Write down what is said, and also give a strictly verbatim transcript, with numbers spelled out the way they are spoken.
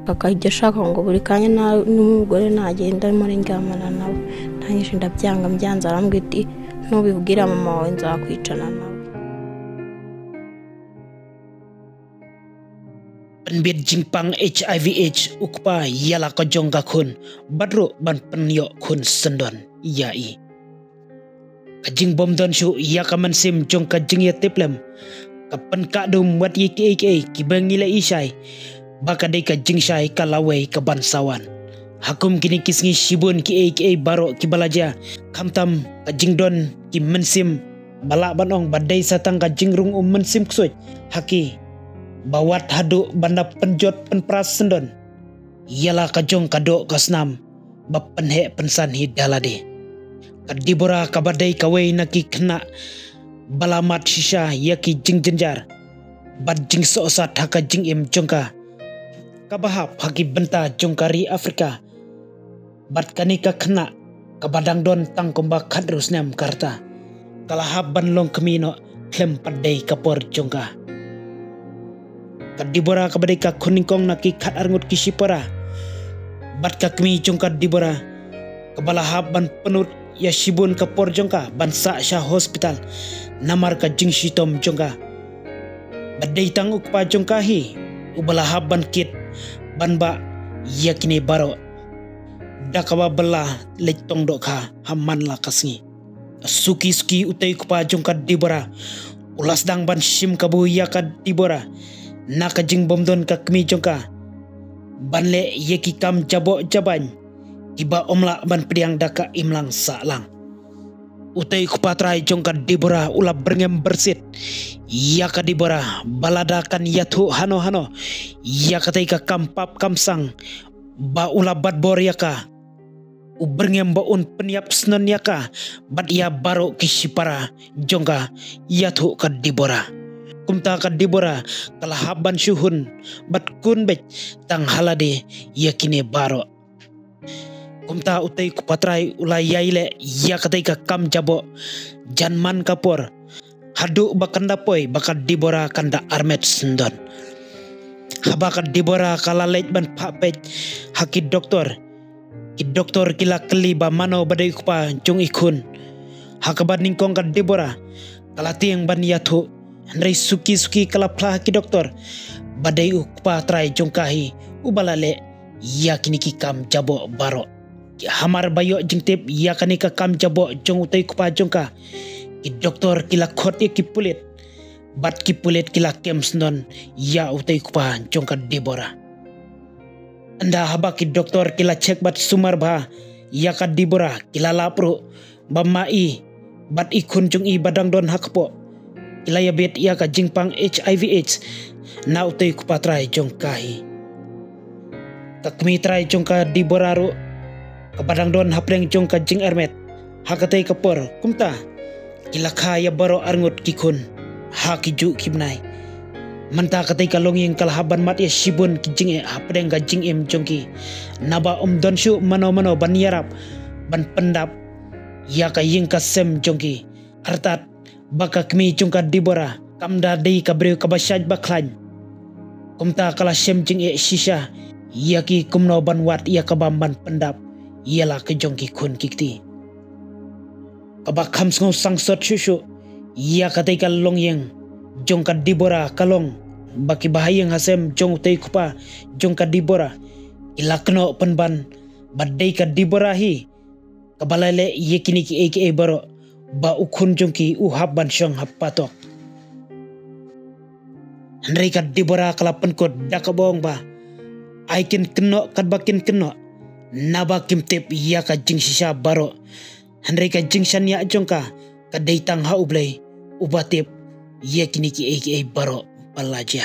Ka ka jasa ka ngo buri kanya na numu gore na je nda marin ka mana na. Tanya shinda piang kam jan zaram giti. No bi gira mama wa inza ku itana na. Pynbit jingpang H I V H u kpa ïa la ka jong ka khun, bad ruh ban pynïoh khun syndon ïa i. Ka jingbym don shuh ïa ka mynsiem jong ka jingïatiplem ka pynkah dum wat ïa kiei kiei kiba ngi la i shai ba ka dei ka jingshai ka lawei ka ban sa wan. Ha kum kine ki sngi shibun kiei kiei baroh kiba la jia, khamtam ka jingdon ki mynsiem ba lah ban ong ba dei sa tang ka jingrung u mynsiem ksuid ha ki ba wat haduh ban da pynjot pynpras syndon ïa la ka jong ka doh ka snam ba pynheh pynsan hi da lade. Ka Deborah kaba dei kawei na ki khynnah ba la mad shisha ïa ki jingjynjar bad jingsohsat ha ka jingim jong ka, kaba hap ha ki bynta jong ka ri Afrika. Bad kane ka khynnah kaba dang don tang kumba khathynriew snem ka rta, ka la hap ban long kmie noh khlem pat dei ka por jong ka. Ka Deborah kaba dei ka khun nyngkong na ki khatar ngut ki shipara, bad ka kmie jong ka Deborah kaba la hap ban pynlut ïa shibun ka por jong ka ban sah sha hospital namar ka jingshitom jong ka. Ba dei tang u kpa jong ka hi uba la hap ban kit ban bah ïa kine baroh da kaba bylla leit tong dohkha ha man la ka sngi. Suki suki utei u kpa jong ka Deborah u la sdang ban shim kabu ïa ka Deborah na ka jingbym don ka kmie jong ka ban leh ïa ki kam jaboh jabain kiba ym lah ban pdiang da ka imlang sahlang. Utei u kpa trai jong ka Deborah u la byrngem byrsit ïa ka Deborah ba lada kan ïathuh hano hano ïa katei ka kam pap kam sang ba u la bat bor ïa ka, u byrngem ba un pynïap syndon ïa ka bad ïa baroh ki shipara jong ka ïathuh ka Deborah. Kumta ka Deborah ka la hap ban shu hun bad kun beit tang ha lade ïa kine baroh. Kumta utei u kpa trai u la ïai leh ïa katei ka kam jaboh jan man ka por, haduh ba kan da poi ba ka Deborah kan da armet syndon. Haba ka Deborah ka la leit ban phah peit ha ki doktor, ki doktor ki la kylli ba mano ba dei u kpa jong i khun. Ha kaba nyngkong ka Deborah ka la tieng ban ïathuh, hynrei suki suki ka la phla ha ki doktor ba dei u kpa trai jong ka hi uba la leh ïa kine ki kam jaboh baroh. Hamar ba ïoh jingtip ïa kane ka kam jaboh jong utei u kpa jong ka, ki doktor ki la khot ïa ki pulit, bad ki pulit ki la kem syndon ïa utei u kpa jong ka Deborah. Ynda haba ki doktor ki la check bad sumar bha ïa ka Deborah, ki la lap ruh ba ma i bad i khun jong i ba dang don ha kpoh ki la ïabit ïa ka jingpang H I V H na utei u kpa trai jong ka hi. Ka kmie trai jong ka Deborah ruh kaba dang don hapdeng jong ka jingarmet ha katei ka por, kumta ki la kha ïa baroh arngut ki khun ha ki juh ki bnai. Mynta katei ka longïing ka la hap ban mad ïa shibun ki jingeh hapdeng ka jingim jong ki, naba ym don shuh mano mano ban ïarap ban pyndap ïa ka ïing ka sem jong ki. Artat ba ka kmie jong ka Deborah kam da dei ka briew kaba shait ba khlaiñ. Kumta ka la shem jingeh shisha ïa ki kumno ban wad ïa ka bam ban pyndap ïa la ka jong ki khun ki kti. Kaba kham sngew sangsot shuh shuh ïa katei ka longïing jong ka Deborah ka long ba ki bahaïing hasem jong utei u kpa jong ka Deborah ki la kynnoh pynban ba dei ka Deborah hi kaba la leh ïa kine kiei kiei baroh ba u khun jong ki u hap ban shong ha patok. Hynrei ka Deborah ka la pynkut da kaba ong ba ai kin kynnoh katba kin kynnoh, naba kim tip ïa ka jingshisha baroh. Hynrei ka jingshaniah jong ka ka dei tang ha U Blei uba tip ïa kine kiei kiei baroh ba la jia.